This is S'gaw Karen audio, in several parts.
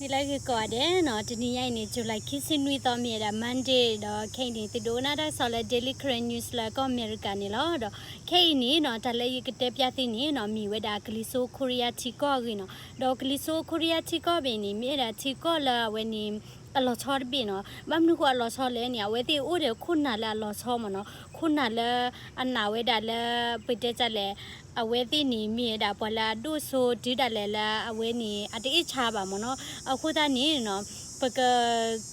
မ့ၢ်လၢဂ့ၤကိးဂၤဒဲးနီၤ, တနံၤညါအံၤန့ၣ် July ခံဆံနွံသီ မ့ၢ်ဝဲဒၣ် Monday ဒီး ခဲအံၤန့ၣ် သုဒိကနၣ်တၢ်ကစီၣ်လၢ Daily Karen News လၢကီၢ်အမဲရကၤန့ၣ်လီၤ. ဒီးခဲအံၤန့ၣ်နီၤ, တၢ်လၢယကတဲပျၢ်သုန့ၣ်နီၤ, မ့ၢ်ဝဲဒၣ်ကလံၤစိခိရံယါထံကီၢ်အဂ့ၢ်နီၤ. ဒီးကလံၤစိခိရံယါထံကီၢ်ဘ့ၣ်န့ၣ် မ့ၢ်ဝဲဒၣ်ထံကီၢ်လၢအဝဲန့ၣ် အလီၤဆီတဘ့ၣ်နီၤ. ဘၣ်မနုၤဃိအလီၤဆီလဲၣ်န့ၣ်, အဝဲသ့ၣ်အိၣ်ဒီးခိၣ်နၢ်လၢအလီၤဆီမ့ၢ်နီၤ, ခိၣ်နၢ်လၢအနာ်ဝဲဒၣ်လၢ ပတဲတၢ်လဲၣ်, အဝဲသ့ၣ်န့ၣ်မ့ၢ်ဝဲဒၣ်ပှၤလၢအဒိၣ်စိတုၤဒၣ်လဲာ်လၢအဝဲန့ၣ် အတအ့ၣ်ဆါဘၣ်မ့ၢ်နီၤ. အဃိသတးန့ၣ်နီၤ, ပက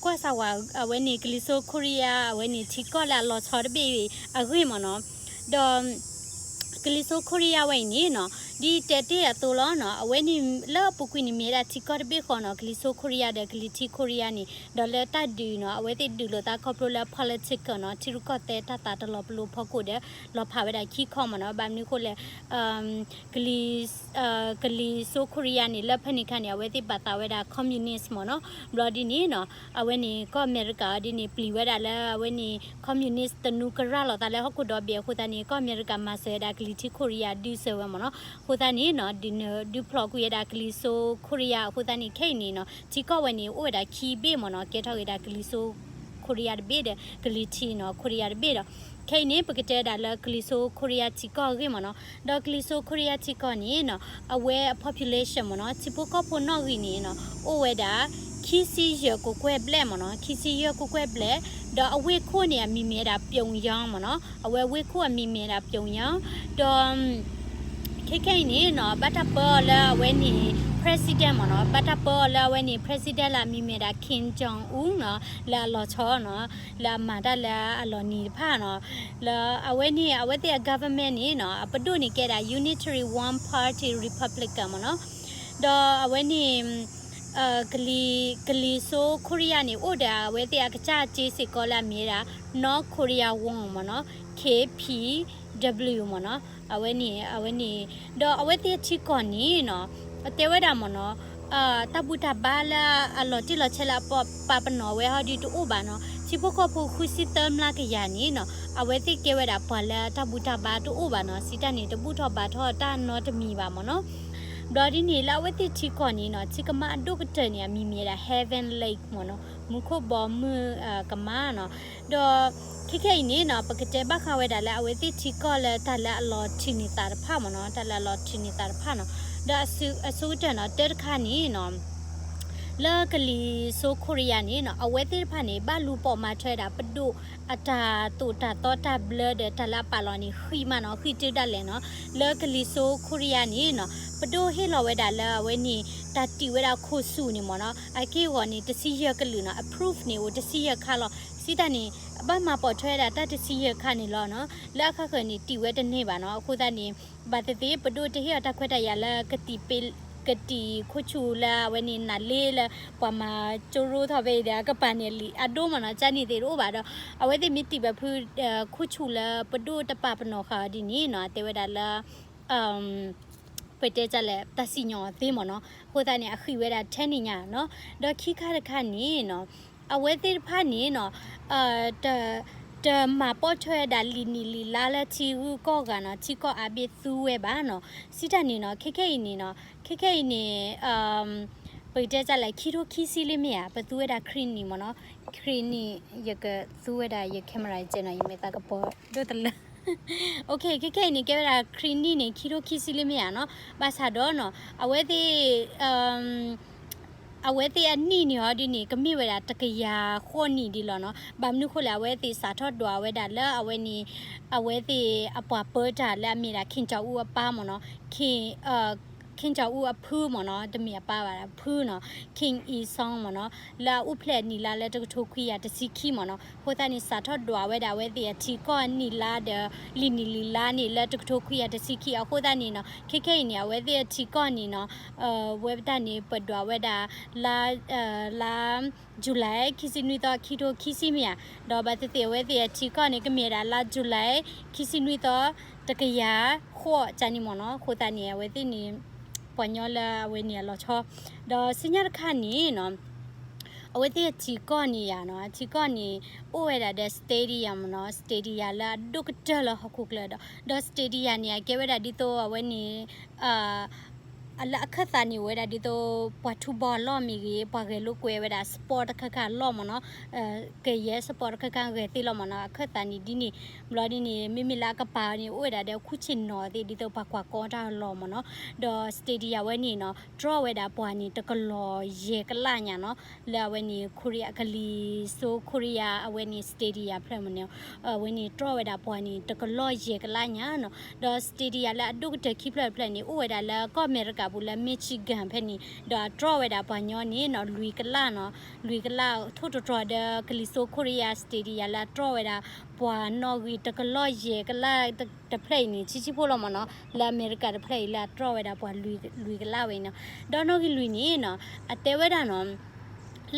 ကွၢ်စၢ်ဝဲအဝဲန့ၣ် ကလံၤစိခိရံယါ အဝဲန့ၣ်ထံကီၢ်လၢအလီၤဆီတဘ့ၣ်အဂ့ၢ်မ့ၢ်နီၤ. ဒီး ကလံၤစိခိရံယါဝဲအံၤန့ၣ်နီၤ, ဒ်တဲတ့ၢ်အသိးလီၤနီၤ, အဝဲန့ၣ်လၢအပူၤကွံာ်န့ၣ် မ့ၢ်ဝဲဒၣ်ထံကီၢ်တဘ့ၣ်ဃီနီၤ, ကလံၤစိခိရံယါဒီးကလံၤထံခိရံယါန့ၣ်, ဒီးလၢတၢ်ဒုးနီၤ, အဝဲသ့ၣ်ဒုးလိာ်သးခီဖျိလၢ political နီၤ, ထံရူၢ်ကီၢ်သဲးတၢ်သးတလီၤပလိာ်ဖီခိၣ်ဒီး လီၤဖးဝဲဒၣ်ခံခီမ့ၢ်နီၤ. ဘၣ်မနုၤဃိလဲၣ်, ကလံၤ ကလံၤစိခိရံယါန့ၣ် လၢဖဲန့ၣ်အခါန့ၣ် အဝဲသ့ၣ်ဘၣ်သးဝဲဒၣ် communist မ့ၢ်နီၤ. ဘျီဒ်န့ၣ်နီၤ, အဝဲန့ၣ်ကီၢ်အမဲရကၤဒ်န့ၣ် ပျံၤဝဲဒၣ်လၢအဝဲန့ၣ် communist တနူကရၢ်လိာ်သးလၢဟီၣ်ခိၣ်ဒီဘ့ၣ်အဃိသတးန့ၣ် ကီၢ်အမဲရကၤမၤစၢၤဝဲဒၣ်ကလံၤထံခိရံယါဒုးစၢၤဝဲမ့ၢ်နီၤ. အဃိသတးန့ၣ်နီၤ, ဒုးနုာ်ဒုးဖျိးကွံာ်ဝဲဒၣ်ကလံၤစိခိရံယါအဃိသတးန့ၣ် ခဲအံၤန့ၣ်နီၤ, ထံကီၢ်ဝဲန့ၣ် အိၣ်ဝဲဒၣ်ခံဘ့ၣ်မ့ၢ်နီၤ, ကဲထီၣ်က့ၤဒၣ်ကလံၤစိခိရံယါတဘ့ၣ်ဒီး ကလံၤထံနီၤ ခိရံယါတဘ့ၣ်ဒီး ခဲအံၤန့ၣ် ပကတဲဒၣ်လၢကလံၤစိခိရံယါထံကီၢ်အဂ့ၢ်မ့ၢ်နီၤ. ဒီးကလံၤစိခိရံယါထံကီၢ်န့ၣ်နီၤ, အဝဲအ population မ့ၢ်နီၤ, ထံဖိကီၢ်ဖိနီၣ်ဂံၢ်န့ၣ်နီၤ, အိၣ်ဝဲဒၣ် ခံဆံယဲၢ်ကကွဲၢ်ဘျဲၣ်မ့ၢ်နီၤ, ခံဆံယဲၢ်ကကွဲၢ်ဘျဲၣ်, ဒီးအဝ့ၢ်ခိၣ်န့ၣ် အမံၤမ့ၢ်ဝဲဒၣ် ပြုံယၢင်း မ့ၢ်နီၤ, အဝဲဝ့ၢ်ခိၣ်အမံၤမ့ၢ်ဝဲဒၣ် ပြုံယၢင်း, ဒီး ခဲခဲအံၤန့ၣ်နီၤ, ဘၣ်တၢ်ပၢအီၤလၢအဝဲန့ၣ် president မ့ၢ်နီၤ, ဘၣ်တၢ်ပၢအီၤလၢအဝဲန့ၣ် president လၢအမံၤမ့ၢ်ဝဲဒၣ် Kim Jong Un နီၤ, လၢအလီၤဆီနီၤ, လၢအမၤတၢ်လၢအလီၤနံၤတဖၣ်နီၤ, လၢအဝဲန့ၣ် အဝဲသ့ၣ်အ government န့ၣ်နီၤ, အပဒိၣ်န့ၣ်ကဲဒၣ် Unitary One Party Republic မ့ၢ်နီၤ, ဒီးအဝဲန့ၣ် ကလံၤ ကလံၤစိခိရံယါန့ၣ် အိၣ်ဒီးအဝဲသ့ၣ်အကစၢ်စ့စ့ၢ်ကီးလၢအမံၤဝဲဒၣ် North Korea Won မ့ၢ်နီၤ, K P W မ့ၢ်နီၤ, အဝဲန့ၣ် အဝဲန့ၣ်, ဒီးအဝဲသ့ၣ်အထံကီၢ်န့ၣ်နီၤ, တဲဝဲဒၣ်မ့ၢ်နီၤ, တၢ်ဘူၣ်တၢ်ဘါလၢအလီၤတံၢ်လီၤဆဲးလၢအပာ်ပနီၣ်ဝဲဟီဒုးတအိၣ်ဘၣ်နီၤ, ထံဖိကီၢ်ဖိဃုဆံသၢမျးကယၤန့ၣ်နီၤ, အဝဲသ့ၣ်ကဲဝဲဒၣ်ပှၤလၢတၢ်ဘူၣ်တၢ်ဘါတအိၣ်ဘၣ်နီၤ, စံးတၢ်န့ၣ် တဘူၣ်ထီၣ်ဘါထီၣ်တၢ်နီတမံၤဘၣ်မ့ၢ်နီၤ. ဘျီဒ်န့ၣ် လၢအဝဲသ့ၣ်ထံကီၢ်န့ၣ်နီၤ, ထံကမါအဒိၣ်ကတၢၢ်န့ၣ် အမံၤမ့ၢ်ဝဲဒၣ် Heaven Lake မ့ၢ်နီၤ, မူခိၣ်ဘီမုၢ်ကမါနီၤ. ဒီးခဲခဲအံၤန့ၣ်နီၤ, ပကတဲဘၣ်ဃးဝဲဒၣ်လၢအဝဲသ့ၣ်ထံကီၢ်လၢ တၢ်လၢအလီၤထုးန့ၢ်သးတဖၣ်မ့ၢ်နီၤ, တၢ်လၢအလီၤထုးန့ၢ်သးတဖၣ်နီၤ. ဒီးအဆိကတၢၢ်နီၤ, တၢ်တခါန့ၣ်နီၤ, လၢကလံၤစိခိရံယါန့ၣ်နီၤ, အဝဲသ့ၣ်တဖၣ်န့ၣ် ဘၣ်လူၤပိာ်မၤထွဲဝဲဒၣ်ပဒိၣ်အတၢ်သိၣ်တၢ်သီတၢ်ဘျၢဒီးတၢ်လၢအပာ်လီၤန့ၣ် ဃံမးနီၤ, ဃံတုၤဒၣ်လဲာ်နီၤ. လၢကလံၤစိခိရံယါန့ၣ်နီၤ, ပဒိၣ်ဟ့ၣ်လီၤဝဲဒၣ်လၢအဝဲန့ၣ် တၢ်တံာ်ဝဲဒၣ်ခိၣ်ဆူၣ်န့ၣ်မ့ၢ်နီၤ, အက့ၢ်အဂီၤန့ၣ် တဆံယဲၢ်ကလုာ်နီၤ, approve န့ၣ်အိၣ်တဆံယဲၢ်ခါလီၤ. စံးတၢ်န့ၣ် ဘၣ်မၤပိာ်ထွဲဝဲဒၣ်တၢ်တဆံယဲၢ်ခါန့ၣ်လီၤနီၤ. လၢအခါဃၢၤန့ၣ် တံာ်ဝဲတန့ၢ်ဘၣ်နီၤ. အဃိသတးန့ၣ် ဘၣ်သ့ၣ်သ့ၣ် ပဒိၣ်တဟ့ၣ်အီၤတၢ်ခွဲးတၢ်ယာ်လၢ ကတံာ်ခိၣ်ဆူၣ်လၢအဝဲန့ၣ် နးလ့လၢ ပှၤမၤကၠိရိထီၣ်ဖဲအံၤဒီး အကပၤန့ၣ်လံာ်အဒိၣ်မ့ၢ်နီၤ, ကန့ၣ်သ့ၣ်တအိၣ်ဘၣ်ဒီး အဝဲသ့ၣ်မ့ၢ်တံာ်ဘၣ်ဖု ခိၣ်ဆူၣ်လၢပဒိၣ်တပာ်ပနီၣ်ဃာ်အီၤဒ်န့ၣ်နီၤ, တဲဝဲဒၣ်လၢ ပတဲတၢ်လဲၣ် တၢ်စံၣ်ညီၣ်အီၤသ့မ့ၢ်နီၤ. အဃိသတးန့ၣ် အဃံးဝဲဒၣ်ထဲန့ၣ်ညါနီၤ. ဒီးခံခါတခါန့ၣ်နီၤ, အဝဲသ့ၣ်တဖၣ်န့ၣ်နီၤ, တ တမၤပိာ်ထွဲဝဲဒၣ်လံာ်နံၣ်လံာ်လါလၢထံဂုၤကီၢ်ဂၤနီၤ, ထံကီၢ်အါဘ့ၣ်သူဝဲဘၣ်နီၤ. စံးတၢ်န့ၣ်နီၤ, ခဲခဲအံၤန့ၣ်နီၤ, ခဲခဲအံၤန့ၣ် ပကတဲတၢ်လဲၣ် ခံထိခံဆံလံမ့ၢ်ဧါ, ပသူဝဲဒၣ်ခရံာ်နံၣ်မ့ၢ်နီၤ, ခရံာ်နံၣ် ယကသူဝဲဒၣ် ယ camera ယကဲနီၤ, ယမ့ၢ်သးကပီၤဒိၣ်တလၢ ခဲခဲအံၤန့ၣ် ကဲဝဲဒၣ်ခရံာ်နံၣ်န့ၣ် ခံထိခံဆံလံမ့ၢ်ဧါနီၤ. ဘၣ်ဆၣ်ဒီးနီၤ, အဝဲသ့ၣ် အဝဲသ့ၣ်အနံၣ်န့ၣ်ဟီဒ်န့ၣ် ကမ့ၢ်ဝဲဒၣ်တကယၤဃိးနံၣ်ဒ်လီၤနီၤ. ဘၣ်မနုၤဃိလဲၣ် အဝဲသ့ၣ်စးထီၣ်ဒွးဝဲဒၣ်လၢအဝဲန့ၣ်, အဝဲသ့ၣ်အပှၤပၢတၢ်လၢအမ့ၢ်ဒၣ် ခ့ၣ်ကၠီၤအူအပၢ်မ့ၢ်နီၤ, ခ့ၣ် ခ့ၣ်ကၠီၤအူအဖုမ့ၢ်နီၤ, တမ့ၢ်အပၢ်ဘၣ် အဖုနီၤ, ခ့ၣ်အံၣ်စီမ့ၢ်နီၤ, လၢအအိၣ်ဖျဲၣ်နံၣ်လါလၢတကထိခွံကယၤတဆံခံမ့ၢ်နီၤ. အဃိသတးန့ၣ် စးထီၣ်ဒွးဝဲဒၣ်အဝဲသ့ၣ်အထံကီၢ်နံၣ်လါဒီး လံာ်နံၣ်လံာ်လါန့ၣ် လၢတကထိခွံကယၤတဆံခံ. အဃိသတးန့ၣ်နီၤ, ခဲခဲအံၤန့ၣ် အဝဲသ့ၣ်အထံကီၢ်န့ၣ်နီၤ, ဝဲပတၢ်န့ၣ် ပဒွးဝဲဒၣ် လါ လါ July ခံဆံနွံသီ ခံထိခံဆံမ့ၢ်ဧါ. ဒီးဘၣ်သ့ၣ်သ့ၣ် အဝဲသ့ၣ်အထံကီၢ်န့ၣ် ကမ့ၢ်ဝဲဒၣ်လါ July ခံဆံနွံသီ တကယၤဃိး ကန့ၣ်မ့ၢ်နီၤ. အဃိသတးန့ၣ် အဝဲသ့ၣ်န့ၣ် ပှၤညီလၢအဝဲန့ၣ်အလီၤဆီ, ဒီးဆူညါတခါန့ၣ်နီၤ, အဝဲသ့ၣ်အထံကီၢ်န့ၣ်ယါနီၤ, အထံကီၢ်န့ၣ် အိၣ်ဝဲဒၣ်ဒီး stadium နီၤ, stadium လၢအဒိၣ်ကတၢၢ်လၢဟီၣ်ခိၣ်ချၢဒီး, ဒီး stadium န့ၣ် အကဲဝဲဒၣ်ဒ်သိးအဝဲန့ၣ် အ လၢအခၢၣ်သးန့ၣ်အိၣ်ဝဲဒၣ်ဒ်သိး ပှၤထူဘီအလီၢ်မ့ၢ်ဂ့ၤ ပှၤဂဲၤလိာ်ကွဲဝဲဒၣ် sport တခါခါအလီၢ်မ့ၢ်နီၤ, ကယဲၢ် sport တခါခါဂဲၤသ့လီၤမ့ၢ်နီၤ, အခၢၣ်သးန့ၣ်ဒ်န့ၣ်, ဘျီဒ်န့ၣ် မ့မ့ၢ်လၢအကပၤန့ၣ် အိၣ်ဝဲဒၣ်ဒီးခူၣ်ဆ့ၣ်နီၤသ့ၣ် ဒ်သိးပှၤကွၢ်ကီတၢ်အလီၢ်မ့ၢ်နီၤ, ဒီး stadium ဝဲန့ၣ်နီၤ တြီဝဲဒၣ်ပှၤန့ၣ် တကလီၤယဲၢ်ကလးညါနီၤ, လၢအဝဲန့ၣ် Korea ကလံၤစိး Korea အဝဲန့ၣ် stadium ဖျၢၣ်မ့ၢ်နီၤ, အဝဲန့ၣ်တြီဝဲဒၣ်ပှၤန့ၣ် တကလီၤယဲၢ်ကလးညါနီၤ, ဒီး stadium လၢအဒိၣ်ကတၢၢ်ခံဖျၢၣ်တဖျၢၣ်န့ၣ် အိၣ်ဝဲဒၣ်လၢကီၢ်အမဲရကၤပူၤလၢ Michigan ဖဲန့ၣ်, ဒီးအတြီဝဲဒၣ်ပှၤညီန့ၣ်နီၤ လွံၢ်ကလးနီၤ, လွံၢ်ကလးထိၣ်တတြီၤဒီး ကလံၤစိး Korea stadium လၢအတြီဝဲဒၣ် ပှၤနီၣ်ဂံၢ်တကလီၤယဲၢ်ကလးတဖျၢၣ်အံၤန့ၣ် ဆံးဆံးဖိလီၤမ့ၢ်နီၤ, လၢအမဲရကၤတဖျၢၣ်အံၤလၢအတြီဝဲဒၣ်ပှၤလွံၢ်ကလးဝဲနီၤ, ဒီးနီၣ်ဂံၢ်လွံၢ်န့ၣ်နီၤ အတဲဝဲဒၣ်နီၤ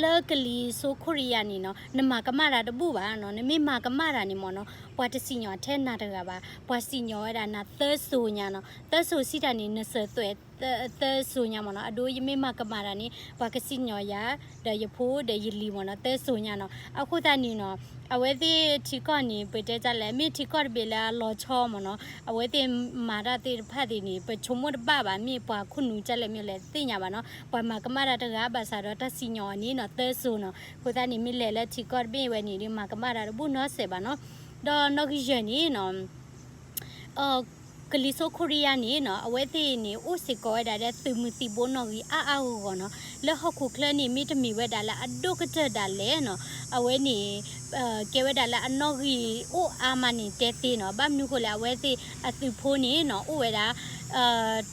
လၢကလံၤစိး Korea န့ၣ်နီၤ နမၤကမၣ်တၢ်တဘူၣ်ဘၣ်နီၤ, နမ့ၢ်မၤကမၣ်တၢ်န့ၣ်မ့ၢ်နီၤ ပှၤတစံၣ်ညီၣ်ထဲနၤတဂၤဘၣ်, ပှၤစံၣ်ညီၣ်ဝဲဒၣ်နၤသၢစိၤညါနီၤ, သၢစိၤစံးတၢ်န့ၣ် နစၢၤသွဲၣ် သၢစိၤညါမ့ၢ်နီၤ, အဒိ ယမ့ၢ်မၤကမၣ်တၢ်န့ၣ် ပှၤကစံၣ်ညီၣ်ယၤ ဒီးယဖိဒီးယလံၤမ့ၢ်နီၤ သၢစိၤညါနီၤ, အဃိသတးန့ၣ်နီၤ အဝဲသ့ၣ်ထံကီၢ်န့ၣ် ပတဲတၢ်လဲၣ် မ့ၢ်ထံကီၢ်တဘ့ၣ်လၢအလီၤဆီမ့ၢ်နီၤ, အဝဲသ့ၣ်မၤတၢ်သ့ၣ်တဖၣ်သ့ၣ်န့ၣ် ပဆိကမိၣ်တဘၣ်ဘၣ် မ့ၢ်ပှၤခိၣ်နူာ်ကၢ်လဲၣ်မ့ၢ်လဲၣ်သ့ၣ်ညါဘၣ်နီၤ, ပှၤမၤကမၣ်တၢ်တဂၤဘၣ်ဆၣ်ဒီးတၢ်စံၣ်ညီၣ်အီၤန့ၣ်နီၤ သၢစိၤနီၤ, အဃိသတးန့ၣ် မ့ၢ်လဲၤလၢထံကီၢ်တဘ့ၣ်ဝဲန့ၣ်ဒီး မၤကမၣ်တၢ်တဘူၣ်နီတစဲးဘၣ်နီၤ, ဒီးနီၣ်ဂံၢ်ယဲၢ်န့ၣ်နီၤ ကလံၤစိး Korea န့ၣ်နီၤ အဝဲသ့ၣ်န့ၣ် အိၣ်စ့ၢ်ကီးဝဲဒၣ်ဒီးသုးမုၢ်သံၣ်ဘိနီၣ်ဂံၢ်အါအါဂီၢ်ဂီၢ်နီၤ, လၢဟီၣ်ခိၣ်ချၢန့ၣ် မ့တမ့ၢ်ဝဲဒၣ်လၢအဒိၣ်ကတၢၢ်ဒၣ်လဲာ်နီၤ, အဝဲန့ၣ် ကဲဝဲဒၣ်လၢအနီၣ်ဂံၢ်အိၣ်အါမးန့ၣ် တဲသ့နီၤ, ဘၣ်မနုၤဃိလဲၣ် အဝဲသ့ၣ်အသုးဖိန့ၣ်နီၤ အိၣ်ဝဲဒၣ်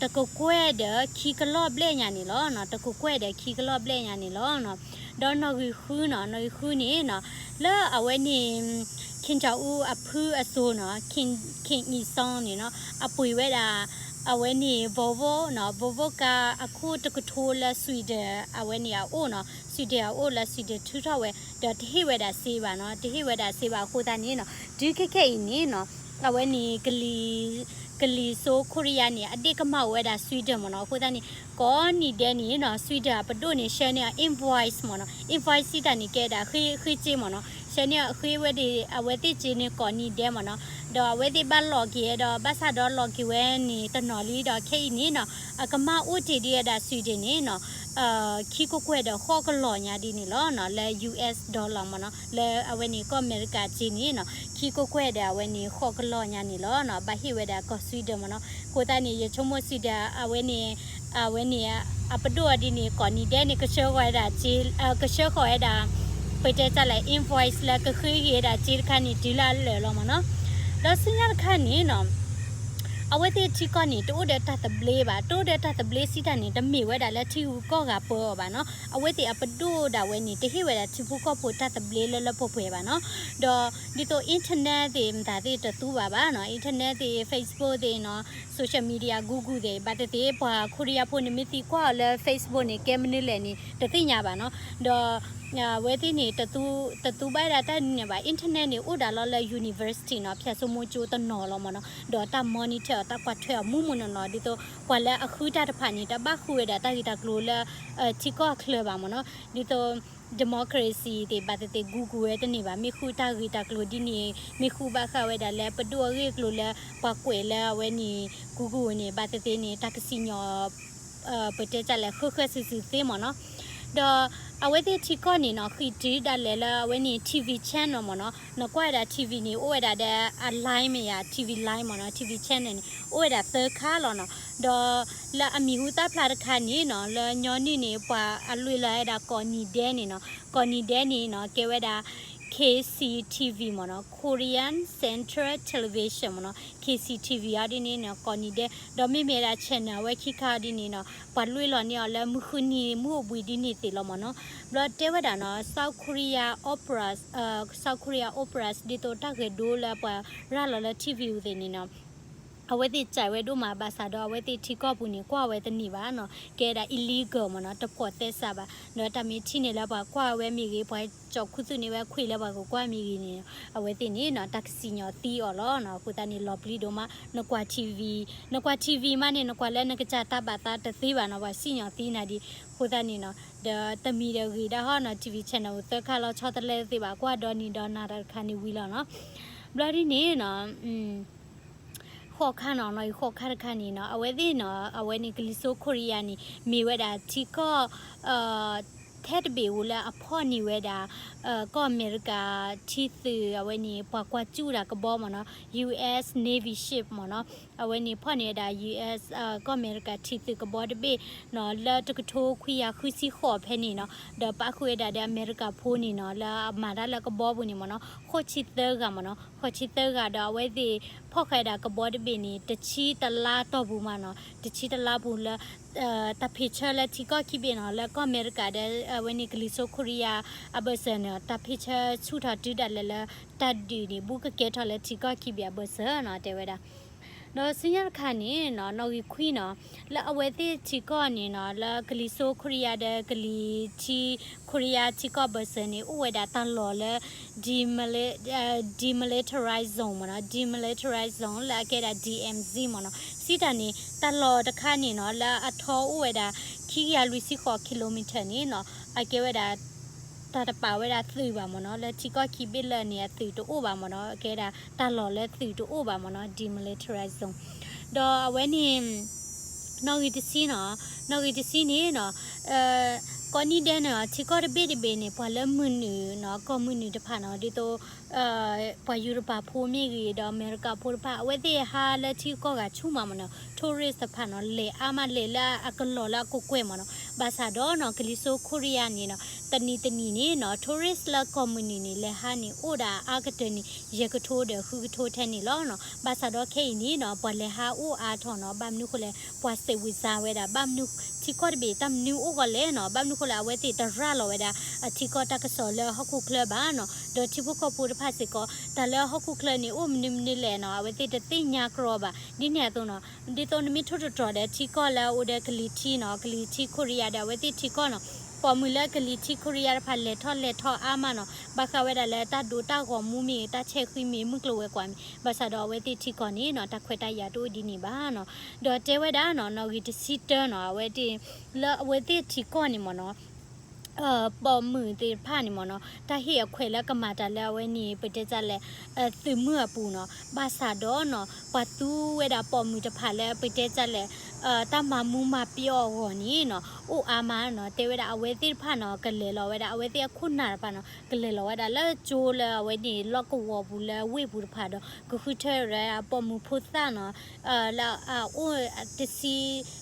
တကကွဲၢ်ဒီးခံကလီၢ်ဘျဲၣ်ညါန့ၣ်လီၤ, တကကွဲၢ်ဒီးခံကလီၢ်ဘျဲၣ်ညါန့ၣ်လီၤ. ဒီးနီၣ်ဂံၢ်ဃုနီၤ နီၣ်ဂံၢ်ဃုန့ၣ်နီၤ လၢအဝဲန့ၣ် Kim Jong Un အဖုအစိၤနီၤ Kim Il Sung န့ၣ်နီၤ အပှ့ၤဝဲဒၣ် အဝဲန့ၣ် Volvo နီၤ Volvo ကါအခိၣ်တကထိလၢ Sweden အဝဲန့ၣ်အအိၣ်နီၤ Sweden အအိၣ်လၢ Sweden ထုးထီၣ်ဝဲ ဒီးတဟ့ၣ်ဝဲဒၣ်စ့ဘၣ်နီၤ တဟ့ၣ်ဝဲဒၣ်စ့ဘၣ်အဃိသတးန့ၣ်နီၤ တုၤခဲခဲအံၤန့ၣ်နီၤ အဝဲန့ၣ် ကလံၤစိး Korea န့ၣ် အဒ့ၣ်ကမၢ်အိၣ်ဝဲဒၣ် Sweden မ့ၢ်နီၤ အဃိသတးန့ၣ် ကိးနံၤဒဲးန့ၣ်နီၤ Sweden အပဒိၣ်န့ၣ် ဆှၢန့ၢ်အီၤ invoice မ့ၢ်နီၤ invoice စံးတၢ်န့ၣ် ကဲဒၣ်ဃ့စ့မ့ၢ်နီၤ ဆှၢန့ၢ်အီၤဃ့ဝဲဒၣ် အဝဲသ့ၣ်စ့န့ၣ်ကိးနံၤဒဲးမ့ၢ်နီၤ ဒီးအဝဲသ့ၣ်ဘၣ်လီၤက့ၤဒီး ဘၣ်ဆၣ်ဒီးလီၤက့ၤဝဲန့ၣ်တနီၤလံဒီး ခဲအံၤန့ၣ်နီၤ အကမၢ်အိၣ်တ့ၢ်ဒံးဝဲဒၣ် Sweden န့ၣ်နီၤ ခံကကွဲၢ်ဒီးဃိးကလီၢ်ညါဒ်န့ၣ်လီၤနီၤ လၢ US dollar မ့ၢ်နီၤ လၢအဝဲန့ၣ်ကီၢ်အမဲရကၤစ့န့ၣ်နီၤ ခံကကွဲၢ်ဒီးအဝဲန့ၣ်ဃိးကလီၢ်ညါန့ၣ်လီၤနီၤ ဘၣ်ဟ့ၣ်ဝဲဒၣ်ကီၢ် Sweden မ့ၢ်နီၤ အဃိသတးန့ၣ် ယဆိကမိၣ် Sweden အဝဲန့ၣ် အဝဲန့ၣ် အပဒိၣ်အီၤဒ်န့ၣ် ကိးနံၤဒဲးန့ၣ် ကဆှၢဃီၤဝဲဒၣ်စ့ ကဆှၢဃီၤဝဲဒၣ် ပတဲတၢ်လဲၣ် invoice လၢကဃ့က့ၤဝဲဒၣ်စ့တခါန့ၣ် တုၤလၢအလၢာ်လီၤမ့ၢ်နီၤ ဒီးဆူညါတခါန့ၣ်နီၤ အဝဲသ့ၣ်ထံကီၢ်န့ၣ် တအိၣ်ဒီးတၢ်သဘျ့ဘၣ် တအိၣ်ဒီးတၢ်သဘျ့စံးတၢ်န့ၣ် တမ့ၢ်ဝဲဒၣ်လၢထံဂုၤကီၢ်ဂၤပၢအီၤဘၣ်နီၤ အဝဲသ့ၣ်အပဒိၣ်ဒၣ်ဝဲန့ၣ် တဟ့ၣ်ဝဲဒၣ်ထံဖိကီၢ်ဖိတၢ်သဘျ့လၢလၢပှဲၤပှဲၤဘၣ်နီၤ ဒီးဒ်သိး internet သ့ၣ် မတၤသ့ၣ်တသူဘၣ်ဘၣ်နီၤ internet သ့ၣ် Facebook သ့ၣ်နီၤ social media Google သ့ၣ် ဘၣ်သ့ၣ်သ့ၣ် ပှၤခိရံယါဖိန့ၣ် မ့ၢ်သံကွၢ်အီၤလၢ Facebook န့ၣ် ကဲမနုၤလဲၣ်န့ၣ် တသ့ၣ်ညါဘၣ်နီၤ ဒီး အဝဲသ့ၣ်န့ၣ် တသူဘၣ်ဝဲဒၣ်တၢ်ဒ်န့ၣ်ဘၣ် internet န့ၣ် အိၣ်ဒၣ်လီၤလၢ university နီၤ ဖၠၣ်စိမိၤကၠိတနီၤလီၤမ့ၢ်နီၤ ဒီးတၢ် monitor အီၤ တၢ်ကွၢ်ထွဲအီၤမူးမူးနီၢ်နီၢ် ဒ်သိး ပှၤလၢအဃုတၢ်တဖၣ်န့ၣ် တဘၣ်ဃုဝဲဒၣ်တၢ်ဂ့ၢ်တၢ်ကျိၤလၢ ထံကီၢ်အချၢဘၣ်မ့ၢ်နီၤ ဒ်သိး democracy သ့ၣ် ဘၣ်သ့ၣ်သ့ၣ် Google ဝဲတန့ၢ်ဘၣ် မ့ၢ်ဃုတၢ်ဂ့ၢ်တၢ်ကျိၤဒ်န့ၣ် မ့ၢ်ဃုဘၣ်ဃးဝဲဒၣ်လၢပဒိၣ်အဂ့ၢ်အကျိၤလၢ ပှၤကွဲးလၢအဝဲန့ၣ် Google န့ၣ် ဘၣ်သ့ၣ်သ့ၣ်န့ၣ် တၢ်ကစံၣ်ညီၣ် ပတဲတၢ်လဲၣ် ဃၢဃၢစုာ်စုာ်သ့မ့ၢ်နီၤ ဒီးအဝဲသ့ၣ်ထံကီၢ်န့ၣ်နီၤ ဃံးတုၤဒၣ်လဲာ်လၢအဝဲန့ၣ် TV channel မ့ၢ်နီၤ နကွၢ်ဝဲဒၣ် TV န့ၣ် အိၣ်ဝဲဒၣ်ဒီးအ line မ့ၢ်ယါ TV line မ့ၢ်နီၤ TV channel န့ၣ် အိၣ်ဝဲဒၣ်သၢခါလီၤနီၤ ဒီးလၢအမံၤဟူသၣ်ဖျါတခါန့ၣ်နီၤ လၢညီနုၢ်န့ၣ် ပှၤအလွဲၢ်လီၤဝဲဒၣ်ကိးနံၤဒဲးန့ၣ်နီၤ ကိးနံၤဒဲးန့ၣ်နီၤ ကဲဝဲဒၣ် K C T V မ့ၢ်နီၤ Korean Central Television မ့ၢ်နီၤ K C T V အီၤဒ်န့ၣ်နီၤ ကိးနံၤဒဲး ဒီးမ့မ့ၢ်ဝဲဒၣ် channel အဝဲခံခါအီၤဒ်န့ၣ်နီၤ ပှၤလွဲၢ်လီၤန့ၢ်အီၤလၢမုၢ်ဃုနံၤမုၢ်အိၣ်ဘှံးဒ်န့ၣ်သ့ၣ်လီၤမ့ၢ်နီၤ ဘျီတဲဝဲဒၣ်နီၤ South Korea Opera South Korea Opera ဒ်သိးတၢ်ဂဲၤဒိလၢပှၤရၤလီၤလၢ TV သ့ၣ်န့ၣ်နီၤ အဝဲသ့ၣ်စဲးဝဲဒိၣ်မး ဘၣ်ဆၣ်ဒီးအဝဲသ့ၣ်ထံကီၢ်ပူၤန့ၣ် ကွၢ်ဝဲတန့ၢ်ဘၣ်နီၤ ကဲဒၣ် illegal မ့ၢ်နီၤ တပိာ်သဲစးဘၣ် ဒီးတၢ်မ့ၢ်ထံၣ်န့ၢ်လၢပှၤကွၢ်ဝဲမ့ၢ်ဂ့ၤ ပှၤကၠီၣ်ခူသူၣ်န့ၢ်ဝဲခွံလၢပှၤကကွၢ်မ့ၢ်ဂ့ၤန့ၣ် အဝဲသ့ၣ်န့ၣ်နီၤ တၢ်ကစံၣ်ညီၣ်သံအီၤလီၤနီၤ အဃိသတးန့ၣ် လီၤပျံၤဒိၣ်မး နကွၢ် TV နကွၢ် TV မးန့ၣ် နကွၢ်လၢနကစၢ်တၢ်ဘၣ်သးတသ့ဘၣ်နီၤ ပှၤစံၣ်ညီၣ်သံနၤဒံး အဃိသတးန့ၣ်နီၤ ဒီးတမံၤဒီးဂ့ၤဒၣ်ဟီနီၤ TV channel သၢခါလီၤဆီတလဲသ့ဘၣ် ကွၢ်ဒီနံၤဒီနၤတၢ်တခါန့ၣ်ဝံၤလီၤနီၤ ဘျီဒ်န့ၣ်နီၤ ဃိးခါနီၤ, နီၣ်ဂံၢ်ဃိးခါတခါန့ၣ်နီၤ, အဝဲသ့ၣ်နီၤ, အဝဲန့ၣ် ကလံၤစိးခိရံယါန့ၣ် မ့ၢ်ဝဲဒၣ်ထံကီၢ် ထဲတဘ့ၣ်ဧိၤလၢအဖီၣ်န့ၢ်ဝဲဒၣ် ကီၢ်အမဲရကၤထံသုး အဝဲန့ၣ် ပှၤကွၢ်စူၣ်တၢ်ကဘီမ့ၢ်နီၤ, U S Navy ship မ့ၢ်နီၤ, အဝဲန့ၣ်ဖီၣ်န့ၢ်ဝဲဒၣ် U S ကီၢ်အမဲရကၤထံသုးကဘီတဘ့ၣ်နီၤ, လၢတကထိခွံကယၤဃုဆံဃိးဖဲန့ၣ်နီၤ, ဒီးပာ်ဃုာ်ဝဲဒၣ်ဒီးအမဲရကၤဖိန့ၣ်နီၤ, လၢအမၤတၢ်လၢကဘီပူၤန့ၣ်မ့ၢ်နီၤ, ဃိးဆံသၢဂၤမ့ၢ်နီၤ, ဃိးဆံသၢဂၤ ဒီးအဝဲသ့ၣ်ဖီၣ်ဃာ်ဝဲဒၣ်ကဘီတဘ့ၣ်န့ၣ် တဆံတလါတီၢ်ပူၤမ့ၢ်နီၤ, တဆံတလါပူၤလၢ တၢ်ဖ့ၣ်ဆၢလၢထံကီၢ်ခံဘ့ၣ်နီၤ, လၢကီၢ်အမဲရကၤဒီး အဝဲန့ၣ်ကလံၤစိးခိရံယါအဘၢၣ်စၢၤန့ၣ် တၢ်ဖ့ၣ်ဆၢဆူၣ်ထီၣ်တုၤဒၣ်လဲာ်လၢ တၢ်ဒုးန့ၣ် ဘူးကကဲထီၣ်လၢထံကီၢ်ခံဘ့ၣ်အဘၢၣ်စၢၤနီၤ တဲဝဲဒၣ်. ဒီးဆူညါတခါန့ၣ်နီၤ, နီၣ်ဂံၢ်ခွံနီၤ, လၢအဝဲသ့ၣ်ထံကီၢ်န့ၣ်နီၤ, လၢကလံၤစိးခိရံယါဒီးကလံၤထံခိရံယါထံကီၢ်ဘၢၣ်စၢၤန့ၣ် အိၣ်ဝဲဒၣ်တၢ်လီၢ်လၢ demili- demilitarized zone မ့ၢ်နီၤ, demilitarized zone လၢအကဲဒၣ် D M Z မ့ၢ်နီၤ, စံးတၢ်န့ၣ် တၢ်လီၢ်တခါန့ၣ်နီၤ, လၢအထီအိၣ်ဝဲဒၣ် ခံကယၤလွံၢ်ဆံဃိး kilometer န့ၣ်နီၤ, အကဲဝဲဒၣ် တၢ်တပာ်ဝဲဒၣ်သုးဘၣ်မ့ၢ်နီၤ, လၢထံကီၢ်ခံဘ့ၣ်လၢာ်န့ၣ် အသုးတအိၣ်ဘၣ်မ့ၢ်နီၤ, အကဲဒၣ်တၢ်လီၢ်လၢသုးတအိၣ်ဘၣ်မ့ၢ်နီၤ, demilitarized zone. ဒီးအဝဲန့ၣ် နီၣ်ဂံၢ်တဆံနီၤ, နီၣ်ဂံၢ်တဆံန့ၣ်နီၤ, ကိးနံၤဒဲးန့ၣ် ထံကီၢ်တဘ့ၣ်တဘ့ၣ်န့ၣ် ပှၤလၢမုၢ်နုာ်နီၤ, ကီၢ်မုၢ်နုာ်တဖၣ်နီၤ, ဒ်သိး ပှၤယူရပၤဖိမ့ၢ်ဂ့ၤ ဒီးအမဲရကၤဖိတဖၣ် အဝဲသ့ၣ်ဟးလၢထံကီၢ်ဂၤဆူၣ်မးမ့ၢ်နီၤ, tourist တဖၣ်နီၤ, လဲၤအါမး လဲၤလၢအကလီၢ်လၢအကကွဲၢ်မ့ၢ်နီၤ, ဘၣ်ဆၣ်ဒီးနီၤ ကလံၤစိးခိရံယါန့ၣ်နီၤ, တနံၤတနံၤန့ၣ်နီၤ tourist လၢကီၢ်မုၢ်နုာ်န့ၣ် လဲၤဟးန့ၣ် အိၣ်ဒၣ်အါကတၢၢ်န့ၣ် ယဲၢ်ကထိဒီးဃုကထိထဲန့ၣ်လီၤနီၤ, ဘၣ်ဆၣ်ဒီးခဲအံၤန့ၣ်နီၤ ပှၤလဲၤဟးအိၣ်အါထီၣ်နီၤ, ဘၣ်မနုၤဃိလဲၣ် ပှၤစဲးဝံၤစါဝဲဒၣ် ဘၣ်မနုၤ ထံကီၢ်တဘ့ၣ် တၢ်မနုၤအိၣ်ဂီၢ်လဲၣ်နီၤ, ဘၣ်မနုၤဃိလဲၣ် အဝဲသ့ၣ်တရၤလီၤဝဲဒၣ် အထံကီၢ်တၢ်ကစီၣ်လၢဟီၣ်ခိၣ်ချၢဘၣ်နီၤ, ဒီးထံဖိကီၢ်ဖိတဖၣ်စ့ၢ်ကီး တၢ်လၢဟီၣ်ခိၣ်ချၢန့ၣ် အိၣ်မနုၤမနုၤလဲၣ်နီၤ, အဝဲသ့ၣ်တသ့ၣ်ညါကြီဘၣ်, ဒ်န့ၣ်အသိးနီၤ, ဒ်သိးနမ့ၢ်ထိၣ်သတြီၤဒီးထံကီၢ်လၢအအိၣ်ဒီးကလံၤထံနီၤ, ကလံၤထံခိရံယါဒီး အဝဲသ့ၣ်ထံကီၢ်နီၤ, ပိာ်မုၣ်လၢကလံၤထံခိရံယါတဖၣ် လဲၤထီၣ်လဲၤထီအါမးနီၤ, ဘၣ်ဃးဝဲဒၣ်လၢတၢ်ဒိတၢ်ဂီၤမူမ့ၢ်ဂ့ၤ တၢ်ဆဲးဃံမ့ၢ်ဂ့ၤ မုၢ်ကျိၤဝဲၤကွာ်မ့ၢ်ဂ့ၤ, ဘၣ်ဆၣ်ဒီးအဝဲသ့ၣ်ထံကီၢ်န့ၣ်နီၤ တၢ်ခွဲးတၢ်ယာ်တအိၣ်ဒ်န့ၣ်ဘၣ်နီၤ, ဒီးတဲဝဲဒၣ်နီၤ နီၣ်ဂံၢ်တဆံတၢနီၤ, အဝဲသ့ၣ် လၢအဝဲသ့ၣ်ထံကီၢ်န့ၣ်မ့ၢ်နီၤ ပိာ်မုၣ်သ့ၣ်တဖၣ်န့ၣ်မ့ၢ်နီၤ တၢ်ဟ့ၣ်အခွဲးလၢကမၤတၢ်လၢအဝဲန့ၣ် ပတဲတၢ်လဲၣ် သုးမုၢ်အပူၤနီၤ, ဘၣ်ဆၣ်ဒီးနီၤ ပှၤသူဝဲဒၣ်ပိာ်မုၣ်တဖၣ်လၢပတဲတၢ်လဲၣ် တၢ်မၤမူမၤပျီၢ်အဂီၢ်န့ၣ်နီၤ အိၣ်အါမးနီၤ, တဲဝဲဒၣ်အဝဲသ့ၣ်တဖၣ်နီၤ ကလဲၤလီၤဝဲဒၣ် အဝဲသ့ၣ်အခိၣ်နၢ်တဖၣ်နီၤ ကလဲၤလီၤဝဲဒၣ်လၢကၠိလၢအဝဲန့ၣ် လီၢ်ကဝီၤပူၤလၢဝ့ၢ်ပူၤတဖၣ်ဒီး ကဃုထၢဝဲဒၣ်ပိာ်မုၣ်ဖိသၣ်နီၤ လၢအအိၣ် တဆံ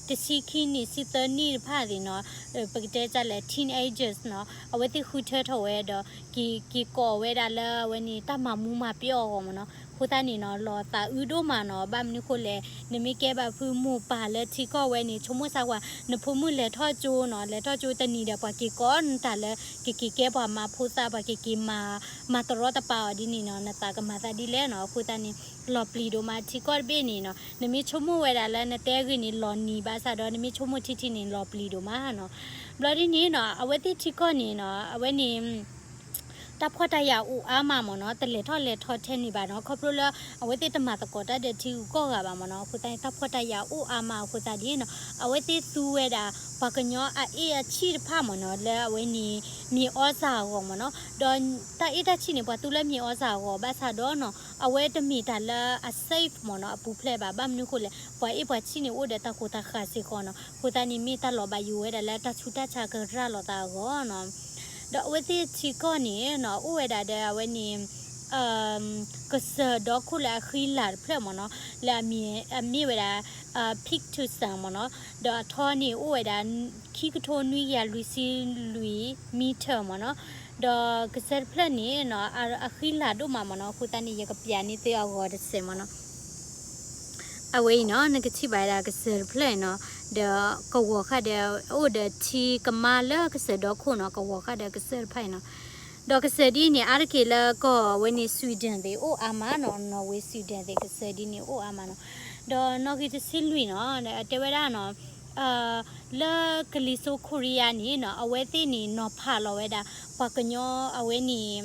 တဆံခံနံၣ်ဆံသၢနံၣ်တဖၣ်သ့ၣ်နီၤ ပကတဲတၢ်လဲၣ် teenagers နီၤ အဝဲသ့ၣ်ဃုထၢထီၣ်ဝဲဒီး က့ၤက့ၤကိးဝဲဒၣ်လၢအဝဲန့ၣ် တၢ်မၤမူမၤပျီၢ်အဂီၢ်မ့ၢ်နီၤ, အဃိသတးန့ၣ်နီၤ လီၤသးအုးဒိၣ်မးနီၤ, ဘၣ်မနုၤဃိလဲၣ် နမ့ၢ်ကဲဘၣ်ဖုမိၢ်ပၢ်လၢထံကီၢ်ဝဲန့ၣ် ဆိကမိၣ်စၢ်ကွၢ် နဖိမုၣ်လဲၤထီၣ်ကၠိနီၤ လဲၤထီၣ်ကၠိတနံၤဒီး ပှၤက့ၤကိးနတၢ်လၢ ကက့ၤကဲပှၤမၤဖိသၣ် ပှၤကက့ၤမၤ မၤတရီတပါအီၤဒ်န့ၣ်နီၤ နသးကမၤသးဒ်လဲၣ်နီၤ, အဃိသတးန့ၣ် လီၤပျံၤဒိၣ်မး ထံကီၢ်တဘ့ၣ်န့ၣ်နီၤ နမ့ၢ်ဆိကမိၣ်ဝဲဒၣ်လၢနတဲဂ့ၤန့ၣ် လီၤနံၤဘၣ်ဆၣ်ဒီး နမ့ၢ်ဆိကမိၣ်ထံထံန့ၣ် လီၤပျံၤဒိၣ်မးနီၤ, ဘျီဒ်န့ၣ်နီၤ အဝဲသ့ၣ်ထံကီၢ်န့ၣ်နီၤ အဝဲန့ၣ် တၢ်ဖှီၣ်တၢ်ယာ်အိၣ်အါမးမ့ၢ်နီၤ တလဲၤထီၣ်လဲၤထီထဲန့ၣ်ဘၣ်နီၤ ခီဖျိလၢ အဝဲသ့ၣ်တမၤသကိးတၢ်ဒီးထံဂုၤကီၢ်ဂၤဘၣ်မ့ၢ်နီၤ, အဃိသတးန့ၣ် တၢ်ဖှီၣ်တၢ်ယာ်အိၣ်အါမးအဃိသတးန့ၣ်နီၤ အဝဲသ့ၣ်သူဝဲဒၣ် ပှၤကညီအအ့ၣ်အဆံၣ်တဖၣ်မ့ၢ်နီၤ လၢအဝဲန့ၣ် မ့ၢ်အီၣ်စၢ်အဂီၢ်မ့ၢ်နီၤ, ဒီးတၢ်အ့ၣ်တၢ်ဆံၣ်န့ၣ် ပှၤသူလၢမ့ၢ်အီၣ်စၢ်အဂီၢ် ဘၣ်ဆၣ်ဒီးနီၤ အဝဲတမ့ၢ်တၢ်လၢအ safe မ့ၢ်နီၤ အပူၤဖျဲးဘၣ် ဘၣ်မနုၤဃိလဲၣ် ပှၤအ့ၣ်ပှၤဆံၣ်န့ၣ်အိၣ်ဒီးတၢ်ကိၢ်တၢ်ဃၢ်စ့ၢ်ကီးနီၤ, အဃိသတးန့ၣ် မ့ၢ်တၢ်လီၤဘၣ်ယိၣ်ဝဲဒၣ်လၢတၢ်ဆူးတၢ်ဆါကရၤလီၤသးအဂီၢ်နီၤ, ဒီးအဝဲသ့ၣ်ထံကီၢ်န့ၣ်နီၤ အိၣ်ဝဲဒၣ်ဒီးအဝဲန့ၣ် ကစၢၢ်ဒီခိၣ်လၢအဃံလၤတဖျၢၣ်မ့ၢ်နီၤ လၢအမ့ၢ်ဝဲဒၣ် Pictusan မ့ၢ်နီၤ ဒီးအထီန့ၣ်အိၣ်ဝဲဒၣ် ခံကထိနွံကယၤလွံၢ်ဆံလွံၢ် meter မ့ၢ်နီၤ ဒီးကစၢၢ်တဖျၢၣ်န့ၣ်နီၤ အဃံလၤဒိၣ်မးမ့ၢ်နီၤ အဃိသတးန့ၣ် ယကပျးန့ၢ်သုအဂီၤတစဲးမ့ၢ်နီၤ အဝဲအံၤနီၤ နကထံၣ်ဘၣ်ဝဲဒၣ်ကစၢၢ်တဖျၢၣ်အံၤနီၤ ဒီးကဝီၤဃာ်ဒီး အိၣ်ဒီးထံကမါလၢကစၢၢ်ဒီခိၣ်နီၤ ကဝီၤဃာ်ဒီးကစၢၢ်တဖၣ်အံၤနီၤ ဒီးကစၢၢ်ဒ်အံၤန့ၣ် အါတက့ၢ်လၢကီၢ်ဝဲန့ၣ် Sweden သ့ၣ်အိၣ်အါမးနီၤ Norway Sweden သ့ၣ် ကစၢၢ်ဒ်န့ၣ်အိၣ်အါမးနီၤ ဒီးနီၣ်ဂံၢ်တဆံလွံၢ်နီၤ တဲဝဲဒၣ်နီၤ လၢကလံၤစိးခိရံယါန့ၣ်နီၤ အဝဲသ့ၣ်န့ၣ်နီၤဖးလီၤဝဲဒၣ် ပှၤကညီအဝဲန့ၣ်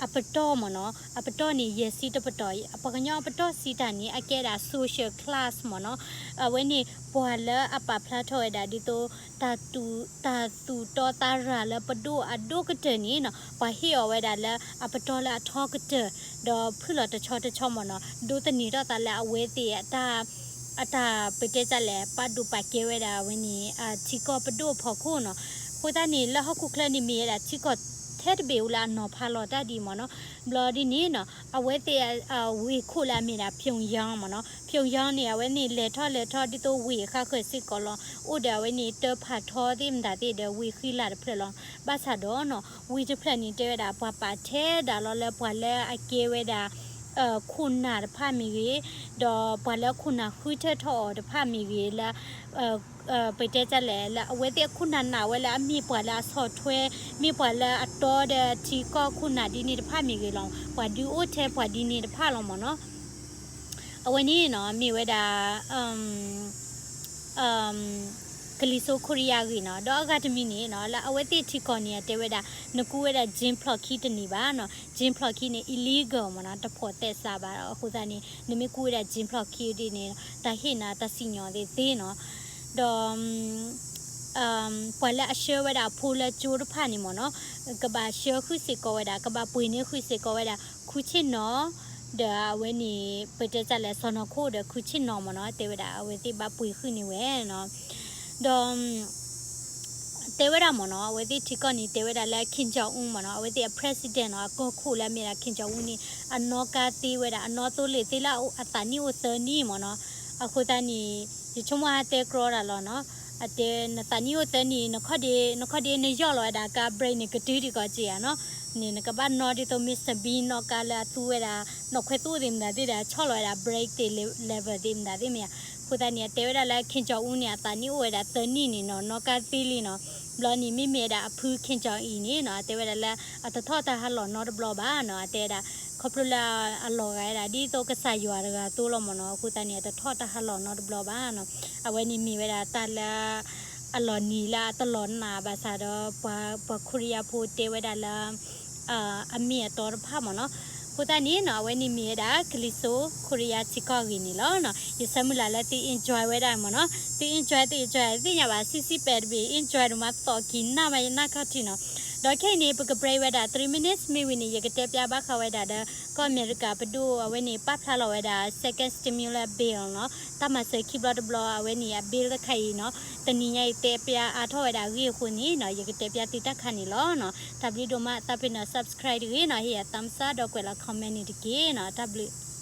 အပတီၢ်မ့ၢ်နီၤ, အပတီၢ်န့ၣ် ယဲၢ်ဆံတပတီၢ်, ပှၤကညီအပတီၢ်စံးတၢ်န့ၣ် အကဲဒၣ် social class မ့ၢ်နီၤ. အဝဲန့ၣ် ပှၤလၢအပာ်ဖျါထီၣ်ဝဲဒၣ်ဒ်သိး တၢ်သူၣ်တီသးရၤလၢပဒိၣ်အဒိၣ်ကတၢၢ်န့ၣ်နီၤ, ပှၤဟ့ၣ်အီၤဝဲဒၣ်လၢအပတီၢ်လၢအထီကတၢၢ်, ဒီးဖုၣ်လီၤတဆီတဆီမ့ၢ်နီၤ, ဒိးသန့ၤထီၣ်သးလၢအဝဲသ့ၣ်အတၢ် အတၢ်ပတဲတၢ်လဲၣ် ပာ်ဒိၣ်ပာ်ကဲဝဲဒၣ်အဝဲန့ၣ် ထံကီၢ်ပဒိၣ်အဖီခိၣ်နီၤ. အဃိသတးန့ၣ် လၢဟီၣ်ခိၣ်ချၢန့ၣ်မ့ၢ်ဝဲဒၣ်ထံကီၢ် ထဲတဘ့ၣ်အူလၢအနီၤဖးလီၤတၢ်ဒ်အံၤမ့ၢ်နီၤ. ဘျီဒ်န့ၣ်နီၤ အဝဲသ့ၣ်ဝ့ၢ်ခိၣ်လၢအမ့ၢ်ဒၣ် Pyongyang မ့ၢ်နီၤ, Pyongyang န့ၣ် အဝဲန့ၣ်လဲၤထီၣ်လဲၤထီၣ်ဒ်သိးဝ့ၢ်ဃါဃၢၤစ့ၢ်ကီးလီၤ. အိၣ်ဒီးအဝဲန့ၣ် တၢ်ဖးထီသ့ၣ်မတၤသ့ၣ်ဒီးဝ့ၢ်ဃံလၤတဖျၢၣ်လီၤ. ဘၣ်ဆၣ်ဒီးနီၤ ဝ့ၢ်တဖျၢၣ်န့ၣ် တဲဝဲဒၣ်ပှၤပာ်ထဲဒၣ်လီၤလၢပှၤလၢအကဲဝဲဒၣ် ခိၣ်နၢ်တဖၣ်မ့ၢ်ဂ့ၤ, ဒီးပှၤလၢခိၣ်နၢ်ဃုထၢၣ်ထီၣ်အီၤတဖၣ်မ့ၢ်ဂ့ၤလၢ ပတဲတၢ်လဲၣ် လၢအဝဲသ့ၣ်အခိၣ်နၢ်နာ်ဝဲလၢအမ့ၢ်ပှၤလၢအဆီၣ်ထွဲ, မ့ၢ်ပှၤလၢအတီဒီးထံကီၢ်ခိၣ်နၢ်ဒ်န့ၣ်တဖၣ်မ့ၢ်ဂ့ၤလီၤ. ပှၤဒုးအိၣ်ထဲပှၤဒ်န့ၣ်တဖၣ်လီၤမ့ၢ်နီၤ. အဝဲန့ၣ်နီၤ မ့ၢ်ဝဲဒၣ် ကလံၤစိးခိရံယါဂ့ၢ်နီၤ. ဒီးအဂၤတမံၤန့ၣ်နီၤ လၢအဝဲသ့ၣ်ထံကီၢ်န့ၣ် အတဲဝဲဒၣ် နကူဝဲဒၣ် gym ဖျီၣ်ခံတန့ၢ်ဘၣ်နီၤ. gym ဖျီၣ်ခံန့ၣ် illegal မ့ၢ်နီၤ, တဖိးသဲစးဘၣ်. အဃိသတးန့ၣ် နမ့ၢ်ကူဝဲဒၣ် gym ဖျီၣ်ခံဒ်န့ၣ် တၢ်ဟ့ၣ်နၤတၢ်စံၣ်ညီၣ်သ့သ့နီၤ. ဒီး ပှၤလၢအဆှၢဝဲဒၣ်အဖိလၢကၠိတဖၣ်န့ၣ်မ့ၢ်နီၤ ကဘၣ်ဆှၢဃုာ်စ့ၢ်ကီးဝဲဒၣ် ကဘၣ်ပှ့ၤန့ၢ်ဃုာ်စ့ၢ်ကီးဝဲဒၣ် ခူၣ်ဆ့ၣ်နီၤ ဒီးအဝဲန့ၣ် ပတဲတၢ်လဲၣ် စီၢ်နီၤခိၣ်ဒီးခူၣ်ဆ့ၣ်နီၤမ့ၢ်နီၤ တဲဝဲဒၣ် အဝဲသ့ၣ်ဘၣ်ပှ့ၤဃုာ်န့ၢ်ဝဲနီၤ. ဒီး တဲဝဲဒၣ်မ့ၢ်နီၤ အဝဲသ့ၣ်ထံကီၢ်န့ၣ် တဲဝဲဒၣ်လၢ Kim Jong Un မ့ၢ်နီၤ အဝဲသ့ၣ်အ president နီၤ အကီၢ်ခိၣ်လၢအမ့ၢ်ဒၣ် Kim Jong Un န့ၣ် အနီၣ်ကါသ့ဝဲဒၣ် အနီၣ်သိလ့ၣ်သ့လၢအသးနံၣ်အိၣ်သၢနံၣ်မ့ၢ်နီၤ. အဃိသတးန့ၣ် ယဆိကမိၣ်ဟဲတဲကြီတၢ်လီၤနီၤ အတဲနသးနံၣ်အိၣ်သၢနံၣ် နခီၣ်ဒ့ နခီၣ်ဒ့နယီၢ်လီၤဝဲဒၣ်ကါ break န့ၣ် ကတုၤဒံးကီးက့ၤဧါနီၤ န့ၣ် နကဘၣ်နီၣ်ဒ်သိး Mister Bean နီၣ်ကါလၢအသူဝဲဒၣ် နီၣ်ခွဲသူသ့ၣ်မတၤသ့ၣ်ဒီး ဆီၣ်လီၤဝဲဒၣ် break သ့ၣ် level သ့ၣ်မတၤသ့ၣ်မ့ၢ်ဧါ. အဃိသတးန့ၣ် အတဲဝဲဒၣ်လၢ Kim Jong Un န့ၣ် အသးနံၣ်အိၣ်ဝဲဒၣ်သၢနံၣ်န့ၣ်နီၤ နီၣ်ကါသ့လံနီၤ. ဘျီန့ၣ် မ့မ့ၢ်ဝဲဒၣ်အဖု Kim Jong Il န့ၣ်နီၤ အတဲဝဲဒၣ်လၢ အတထီၣ်တၢ်ဟးလီၢ်နီတဘျီဘၣ်နီၤ အတဲဝဲဒၣ် ခီဖျိလၢအလီၤဂာ်ဝဲဒၣ် ဒ်သိးကစၢ်ယွၤတဂၤသိလီၤမ့ၢ်နီၤ. အဃိသတးန့ၣ် အတထီၣ်တၢ်ဟးလီၢ်နီတဘျီဘၣ်နီၤ. အဝဲန့ၣ်မ့ၢ်ဝဲဒၣ်တၢ်လၢ အလီၤနံၤလၢအတလီၤနာ်ဘၣ်ဆၣ်ဒီး ပှၤ ပှၤခိရံယါဖိတဲဝဲဒၣ်လၢ အမ့ၢ်အတီတဖၣ်မ့ၢ်နီၤ. အဃိသတးန့ၣ်နီၤ အဝဲန့ၣ်မ့ၢ်ဝဲဒၣ် ကလံၤစိးခိရံယါထံကီၢ်ဂ့ၢ်န့ၣ်လီၤနီၤ. ယဆၢမုၢ်လၢ်လၢသု enjoy ဝဲဒၣ်မ့ၢ်နီၤ. သု enjoy သု enjoy သ့ၣ်ညါဘၣ် ဆံးဆံးပဲာ်တဘ့ၣ် enjoy ဒိၣ်မးသီၣ်ကံၤနၢ်မးယနၢ်ခီၣ်ထံးနီၤ. ဒီးခဲအံၤန့ၣ် ပက break ဝဲဒၣ် three minutes မ့ၢ်ဝံၤန့ၣ် ယကတဲပျါဘၣ်ဃးဝဲဒၣ်ဒီး ကီၢ်အမဲရကၤပဒိၣ်အဝဲန့ၣ် ပာ်ဖျါလီၤဝဲဒၣ် second stimulus bill နီၤ. တၢ်မၤစၢၤခံဘျီတဘျီအဝဲန့ၣ် အ bill တခါအံၤနီၤ တနံၤညါအံၤတဲပျါအါထီၣ်ဝဲဒၣ်အဂ့ၢ်အဃိန့ၣ်နီၤ ယကတဲပျါသုတၢ်ခါန့ၣ်လီၤနီၤ. တၢ်ဘျုးဒိၣ်မး သးပ့ၤနီၣ် subscribe တဂ့ၤနီၤ ဟ့ၣ်ယၤ thumbs up ဒီးကွဲးလီၤ comment န့ၣ်တက့ၢ်နီၤ. တၢ်ဘျုး